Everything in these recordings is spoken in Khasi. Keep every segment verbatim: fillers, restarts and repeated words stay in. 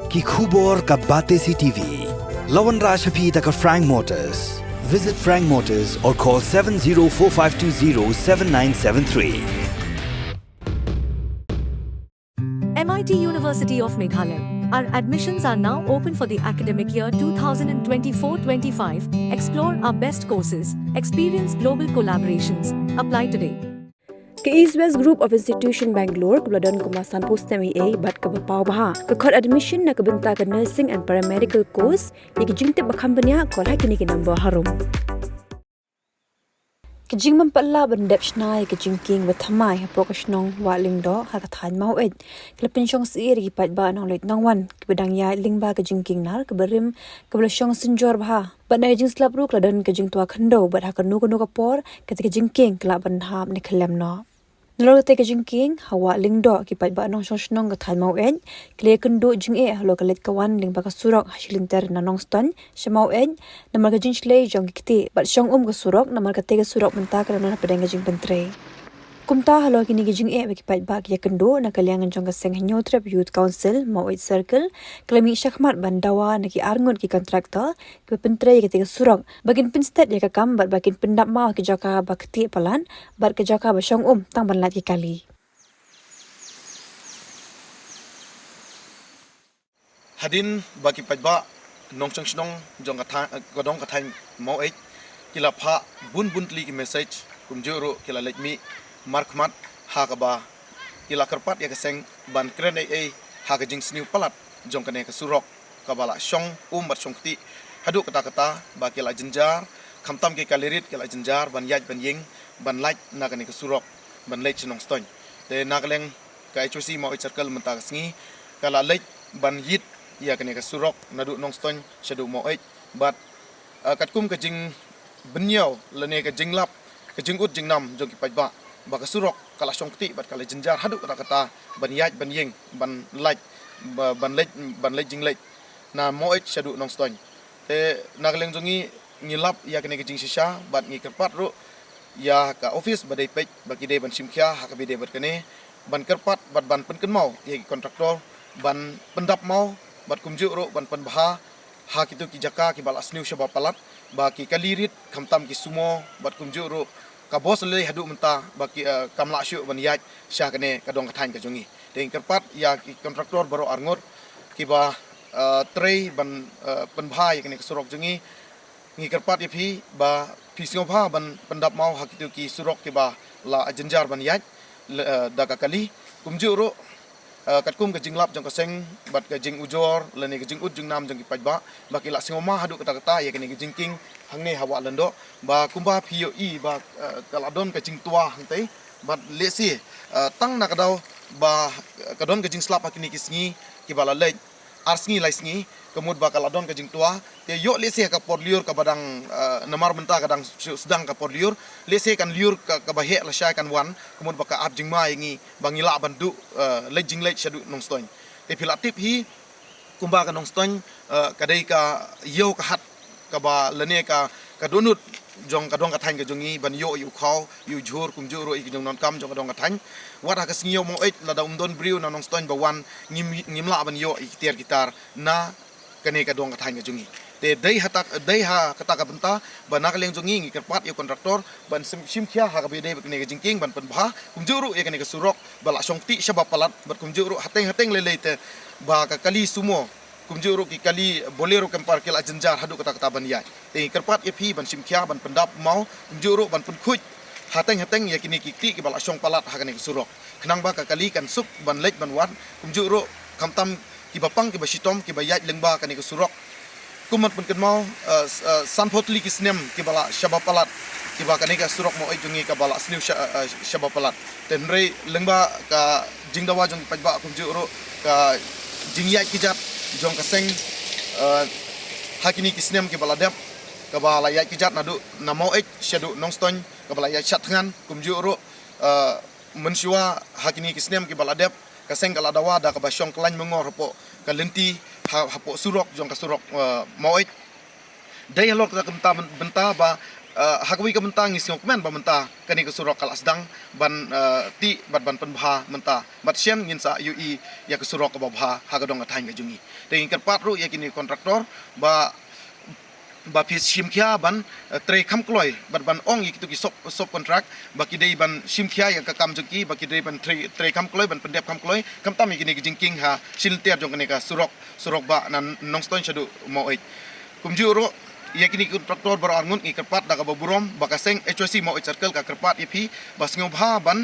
Ki khubor ka Batesi T V. La wanrah sha phi da ka Frank Motors. Visit Frank Motors or call seven zero four five two zero seven nine seven three. M I T University of Meghalaya. Our admissions are now open for the academic year two thousand twenty-four twenty-five. Explore our best courses, experience global collaborations. Apply today. Ka East West Group of Institution Bangalore kaba la don kumba sanphew snem eiei bad kaba paw bha ka khot admission na ka bynta ka nursing and paramedical course. Ïa ki jingtip ba kham bniah, call ha kine ki number harum. Ka jingbym pat lah ban dep shna ïa ka jingkieng ba thymmai hapoh ka shnong Wah Lyngdoh ha ka thaiñ Maweit ka la pynshong syier ïa ki paidbah nongleit nongwan kiba dang ïaid lyngba ka jingkieng nar kaba rim, kaba la shong synjor bha. Bad na ka jingslap ruh ka la don ka jingtwa khyndew bad ha kano kano ka por kata ka jingkieng ka lah ban hap ne khyllem noh. Nalor kata ka jingkieng ha Wah Lyngdoh, ki paidbah nongshong shnong ka thaiñ Maweit ki la ïakynduh jingeh halor ka leit ka wan lyngba ka surok ha shi lynter na Nongstoiñ sha Maweit namar ka jingshlei jong ki ktieh bad shong um ka surok namar kata ka surok mynta ka la don hapdeng ka jingpyntrei. Kumta halor kine ki jingeh ba ki paidbah ki ïakynduh, na ka liang jong ka seng Hynñiewtrep Youth Council Maweit Circle ka la mih shakhmat ban dawa na ki arngut ki contractor kiba pyntrei ïa kata ka surok ba kin pynsted ïa ka kam bad ba kin pyndap maw ki jaka ba ktieh palat bad ka jaka ba shong um tang ban lait ki kali. Hadien ba ki paidbah nongshong shnong jong ka thaiñ, ka dong ka thaiñ Maweit ki la phah bun bun tylli ki message, kumjuh ruh ki la leit mih markhmat ha kaba ki la kyrpad ïa ka seng ban kren ei ei ha ka jingsniew palat jong kane ka surok kaba la shong um bad shong ktieh haduh katta katta ba ki la jynjar, khamtam ki kali rit ki la jynjar ban ïaid ban ïeng ban lait na kane ka surok ban leit sha Nongstoiñ. Te na ka liang ka H Y C Maweit Circle mynta ka sngi ka la leit ban ïit ïa kane ka surok naduh Nongstoiñ shaduh Maweit bad, eh, katkum ka jing bynñiaw lane ka jinglap, ka jingud jingnam jong ki paidbah ba ka surok ka la shong ktieh bad ka la jynjar haduh katta katta ban ïaid ban ïeng ban lait, ba, ban leit, ban leit jingleit na Maweit shaduh Nongstoiñ. Te na ka liang jong ngi, ngi lap ïa kane ka jingshisha bad ngi kyrpad ruh ïa ka office ba dei peit ba ki dei ban shim khia ha kaba ïadei bad kane, ban kyrpad bad ban pynkynmaw ïa ki contractor ban pyndap maw bad kumjuh ruh ban pynbha ha kito ki jaka kiba la sniew shaba palat ba ki kali rit khamtam ki sumo bad kumjuh ruh ka bos lei haduh mynta ba ki, eh, kam lah shuh ban ïaid sha kane ka dong ka thaiñ ka jong ngi. Te ngi kyrpad ïa ki contractor baroh arngut kiba, eh, trei ban, eh, pynbha ïa kane ka surok jong ngi. Ngi kyrpad ïa phi ba phi sngewbha ban pyndap maw ha kito ki surok kiba la jynjar ban ïaid le-, eh, da ka kali. Kumjuh ruh, eh, katkum ka jinglap jong ka seng bad ka jingujor lane ka jingud jingnam jong ki paidbah ba ki la sngewma haduh katta katta ïa kane ka jingkieng hangne ha Wah Lyngdoh ba kumba phi ïohi ba, eh, ka la don ka jingtwa hangtei bad lehse, eh, tang na ka daw ba, eh, ka don ka jingslap ha kine ki sngi kiba la leit, ar sngi lai sngi, ka mut ba ka la don ka jingtwa. Te ïoh lehse ha ka por lyiur kaba dang, eh, namar mynta ka dang shu sdang ka por lyiur, lehse kan lyiur ka, kaba heh lashai kan wan, ka mut ba ka ap jingma ïa ngi ba ngi lah ban duh, eh, leit jingleit shaduh Nongstoiñ. Te phi la tip hi kumba ka Nongstoiñ, eh, ka dei ka ïew ka hat kaba lane ka, ka dohnud jong ka dong ka thaiñ ka jong ngi ban ïoh ïa u khaw, ïa u jhur, kumjuh ruh ïa ki jingdonkam jong ka dong ka thaiñ. Wat ha ka sngi ïew Maweit lada um don briew na Nongstoiñ ba wan, ngim, ngim lah ban ïoh ïa ki tiar ki tar na kane ka dong ka thaiñ ka jong ngi. Te dei ha ta, dei ha kata ka bynta ba na ka liang jong ngi ngi kyrpad ïa u contractor ban shim, shim khia ha kaba ïadei bad kane ka jingkieng ban pynbha, kumjuh ruh ïa kane ka surok ba la shong ktieh shaba palat bad kumjuh ruh hateng hateng lei lei te ba ka kali sumo, kumjuh ruh ki kali Bolero camper ki la jynjar haduh katta katta ban ïaid. Te ngi kyrpad ïa phi ban shim khia ban pyndap maw, kumjuh ruh ban pynkhuid hateng hateng ïa kine ki ktieh kiba la shong palat ha kane ka surok, khnang ba ka kali kan suk ban leit ban wan, kumjuh ruh khamtam kiba pang kiba shitom kiba ïaid lyngba kane ka surok. Kum ban pynkynmaw, eh, s-, eh, sanphew tylli ki snem kiba la shaba palat kiba kane ka surok Maweit jong ngi kaba la sniew sha-, eh, eh, shaba palat. Te hynrei lyngba ka jingdawa jong ki paidbah kumjuh ruh ka jingïaid kjat jong ka seng, eh, ha kine ki snem kiba la dep, kaba la ïaid kjat naduh na Maweit shaduh Nongstoiñ, kaba la ïaid shat thngan, kumjuh ruh, eh, mynshuwa ha kine ki snem kiba la dep, ka seng ka la dawa da kaba shong kyllaiñ myngor hapoh ka lynti ha, hapoh surok jong ka surok, eh, Maweit. Dei halor kata ka bynta, bynta ba Uh, ha kawei ka bynta ngi sngewkmen ba mynta kane ka surok ka la sdang ban uh, tih bad ban pynbha mynta. Bad shen ngin sa ïohi ïa ka surok kaba bha ha ka dong ka thaiñ ka jong ngi. Te ngi kyrpad ruh ïa kine kontraktor ba ba phi shim khia ban uh, trei kham kloi bad ban ong ïa kitu ki sub sub contract ba ki dei ban shim khia ïa ka kam jong ki, ba ki dei ban trei trei kham kloi, ban pyndep kham kloi, khamtam ïa kine ki jingkieng ha shilynter jong kane ka surok, surok ba na Nongstoiñ shaduh Maweit. Kumjuh ruh ïa kine ki kontraktor baroh arngut ngi kyrpad da kaba burom ba ka seng H Y C Maweit Circle ka kyrpad ïa phi ba sngewbha ban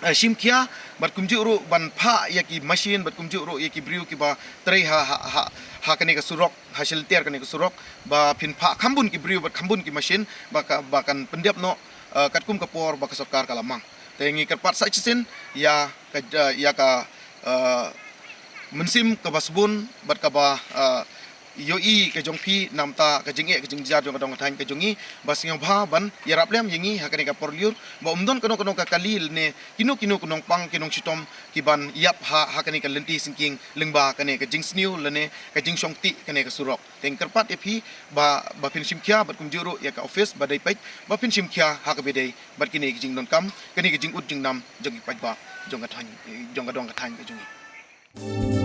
uh, shim khia bad kumjuh ruh ban phah ïa ki machine bad kumjuh ruh ïa ki briew kiba trei ha ha ha, ha kane ka surok, ha shilynter kane ka surok, ba phin phah kham bun ki briew bad kham bun ki machine ba ka, ba kan pyndep noh uh, katkum ka por ba ka sorkar ka la mang. Te ngi kyrpad sa shisien ïa ka uh, ïa ka uh, mynsiem kaba sbun bad kaba uh, ïohi ka jong phi namta ka jingeh ka jingjia jong ka dong ka thaiñ ka jong ngi, ba sngewbha ban ïarap lem ïa ngi ha kane ka por lyiur ba um don kano kano ka kali lane kino kino ka nongpang ki nongshitom ki ban ïap ha ha kane ka lynti syngkien lyngba kane ka jingsniew lane ka jingshong tih kane ka surok. Te ngi kyrpad ïa phi ba ba phin shim khia bad kumjuh ruh ïa ka office ba dei peit ba phin shim khia ha kaba dei bad kine ki jingdonkam, kane ki jingud jingnam jong ki paidbah jong ka thaiñ, jong ka dong ka thaiñ ka jong ngi.